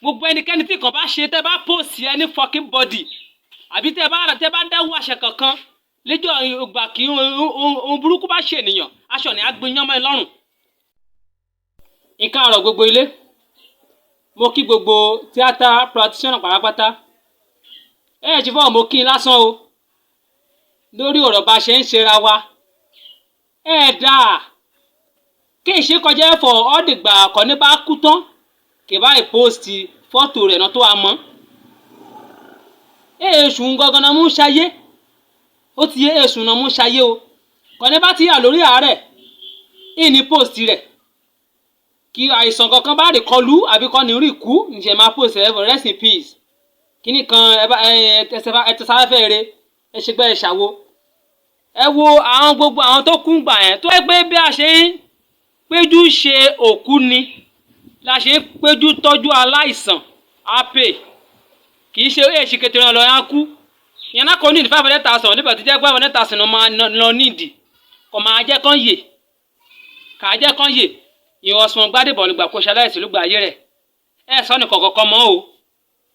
Gbogbo ẹnikẹ́ni tí kò bá ṣe, tẹ́ bá post any fucking body, àbí tẹ́ bá dáwọ́ àṣẹ kankan lẹ́jọ́ ìgbà kí ohun burúkú bá ṣe ènìyàn, aṣọ ni á gbin yánmọ́ ẹ lọ́rùn. Nǹkan àrọ̀ gbogbo ilé, mo kí gbogbo theatre practitioner pátápátá. Ẹ ẹ̀ ṣe fọwọ́, mo kí n lásán o lórí ọ̀rọ̀ bá ṣe ń ṣera wa. Ẹ dáa kí n ṣe kọjá ẹ̀fọ́ ọ̀dìgbà kọ́ni bá kú tán, kì báyìí post fọ́tò rẹ̀ náà tó a mọ́. Èṣù gangan náà mú ṣayé, ó ti yé. Èṣù náà mú ṣayé o. Kọ́ni bá ti yà lórí àárẹ̀ ìní post rẹ̀, kí àìsàn kankan bá rí kọlù àbí kọ́ni rí kú, ǹṣẹ̀ máa post ẹ̀ for rest in peace, kíní kan, ẹ bá ẹ ẹ tẹsáfẹ́ rẹ, ẹ ṣe gbẹ́, ẹ ṣàwo. Ẹ wo àwọn gbogbo àwọn tó kú gbà yẹn, tó yẹ pé bí a ṣe ń péjú ṣe òkú ni la ṣe ń péjú tọ́jú aláìsàn á pè. Kì í ṣe èsì kékeré lọ yẹn kú ìyẹn náà kò ní 500,000 nígbà tó jẹ́ 500,000 máa lọ nídìí, kò máa jẹ́ kán yè, kà á jẹ́ kán yè. Ìwọ̀sùn Gbádébọ̀ nígbà kó ṣaláìsí lùgbà ayé rẹ̀, ẹ sọ nìkan kọ̀ọ̀kan mọ́ o,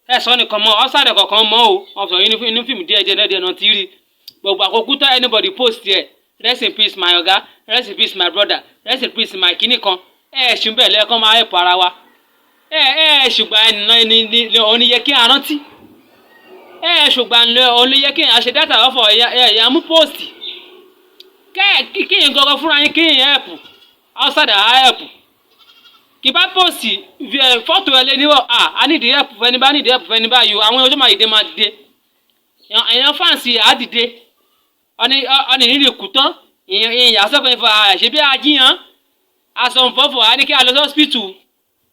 ẹ sọ nìkan mọ́ ọ́sàdẹ̀ kọ̀ọ̀kan mọ́ o. Wọ́n sọ inú fíìmù díẹ̀ díẹ̀ díẹ̀ náà ti rí gbogbo àkókò tó anybody post ẹ, "Rest in peace, my oga. Rest in peace, my brother. Rest in peace, my" kíní kan. Ẹ ṣùgbọ́n bẹ́ẹ̀ lẹ́ẹ̀kan máa ẹ̀pọ̀ ara wa. Ẹ ṣùgbọ́n ẹni ní òní yẹ kí a rántí. Ẹ ṣùgbọ́n òní yẹ kí a ṣe data ọ̀fọ̀ ẹ̀yà mú post kẹ́ kí n gangan fúnra yín, kí n help outside help. Kì bá post fọ́tò ẹ lé níwọ̀, à need help fẹ́ni bá need help fẹ́ni báyìí o. Àwọn ọjọ́ máa dìde, máa dìde, èèyàn fans á dìde. Ọ̀nì nílì kú tán, ìyẹn àsọ̀kan ìfọ̀ àṣẹ bí ajíyàn aṣọ nfọ̀fọ̀ á ní kí a lọ sí hospital.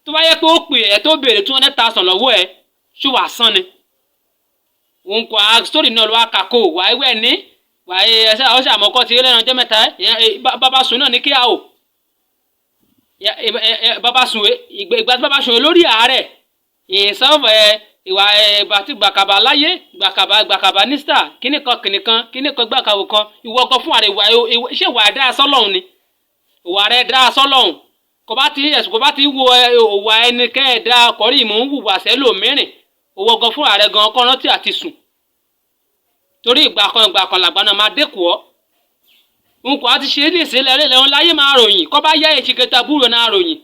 Tó bá yẹ pé ó pè ẹ́, tó béèrè 200,000 lọ́wọ́ ẹ̀, ṣó wàá san ni? Òun kò á story náà ló wá kà kó wàá wẹ̀ ní wàá ẹsẹ̀ ọ̀sẹ̀ àmọ́kọ́ ti lẹ́nu ọjọ́ mẹ́ta. Bàbá sùn náà ní kí a ò bàbá sùn. Ìgbà tí bàbá sùn lórí àárẹ̀ ìsọfẹ̀ ìwà ìgbà tí gbàkàbà láyé, gbàkàbà gbàkàbà ní star kíní kan kíní kan kíní kan gbàkàwò kan. Ìwọ gan fún àrẹ, ìwà ṣé ìwà dáa sọ́lọ́hún ni? Ìwà rẹ dáa sọ́lọ́hún? Kò bá ti ẹ̀sùn, kò bá ti wo òwà ẹni kẹ́ẹ̀dá kọ́rí ìmú ń hùwà sẹ́lòmírìn. Òwò gan fún ààrẹ gan kọ́ rántí àti sùn, torí ìgbà kan ìgbà kan làgbà náà máa dẹ́kun ọ́. N kò á ti ṣe é ní ìsílẹ̀ lẹ́hìn láyé máa ròyìn kọ́ bá yá èsì kẹta búrò náà ròyìn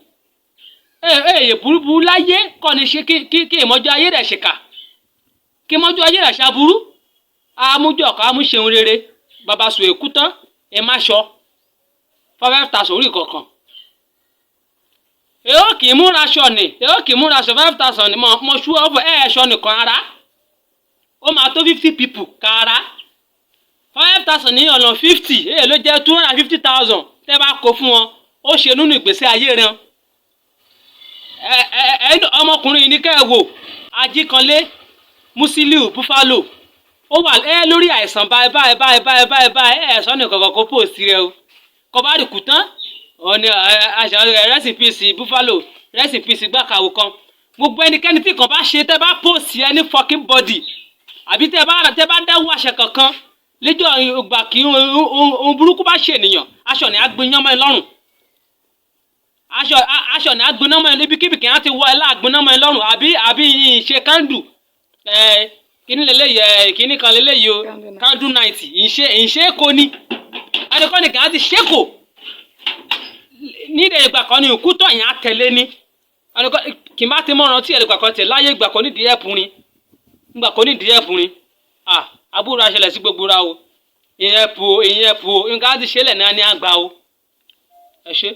èyè burúburú láyé kọ́ ni ṣe kí ìmọ̀jọ́ ayé rẹ̀ ṣèkà, kí ìmọ̀jọ́ ayé rẹ̀ ṣàbúrú amújọ kọ́ amúṣeun rere. Bàbá sùn èkú tán, ẹ má ṣọ 5,000 orí kọ̀ọ̀kan. Èyó kì í múra aṣọ ni, èyó kì í múra aṣọ 5,000 ni mo ṣú ọ̀fọ̀ ẹ̀ ẹ̀ṣọ́ nìkan ara ó máa tó 50 people kára. 5,000 ní ọ̀nà 50, èyí ló jẹ́ 250,000. Tẹ́ bá kó fún wọn, ó ṣe nínú ìgbésí ayé rẹ̀. Ẹ ẹ ọmọkùnrin yìí ní kẹ́ ẹ wò, Ajíkanlé Musiliu Buffalo, ó wà ẹ lórí àìsàn báyìí báyìí báyìí báyìí báyìí báyìí. Ẹ sọ ní kankan kó post rẹ o. Kò bá rí kú tán, ó ní àṣà rest in peace Buffalo, rest in peace gbàkàwò kan. Gbogbo ẹnikẹ́ni tí kò bá ṣe, tẹ́ bá post any fucking body, àbí tẹ́ bá dáwọ́ àṣẹ kankan lẹ́jọ́ ìgbà kí ohun burúkú bá ṣe ènìyàn, aṣọ ni á gbin yánmọ́ ẹ lọ́rùn. Aṣọ ni á gbin mọ́ ẹ níbikíbi kí á ti wọ ẹ láàgbin mọ́ ẹ lọ́rùn, àbí ìṣe candle ẹ kíní lélẹ́yìí, ẹ kíní kan lélẹ́yìí o, candle night ìṣe kò ní ẹnikọ́ni kì á ti ṣe kò nídìí. Ìgbà kan ní òkú tó yẹn á tẹ̀lé ní kì í bá ti mọ̀ràn tí ìgbà kan tẹ̀ láyé, ìgbà kan nídìí ẹ̀pù ni, ìgbà kan nídìí ẹ̀pù ni. Àbúrò aṣẹlẹ̀ sí gbogbo ra o, ìyẹn ẹ̀pù o, ìyẹn ẹ̀pù o. Nǹkan á ti ṣẹlẹ̀ náà ní àgbà o. Ẹ ṣé.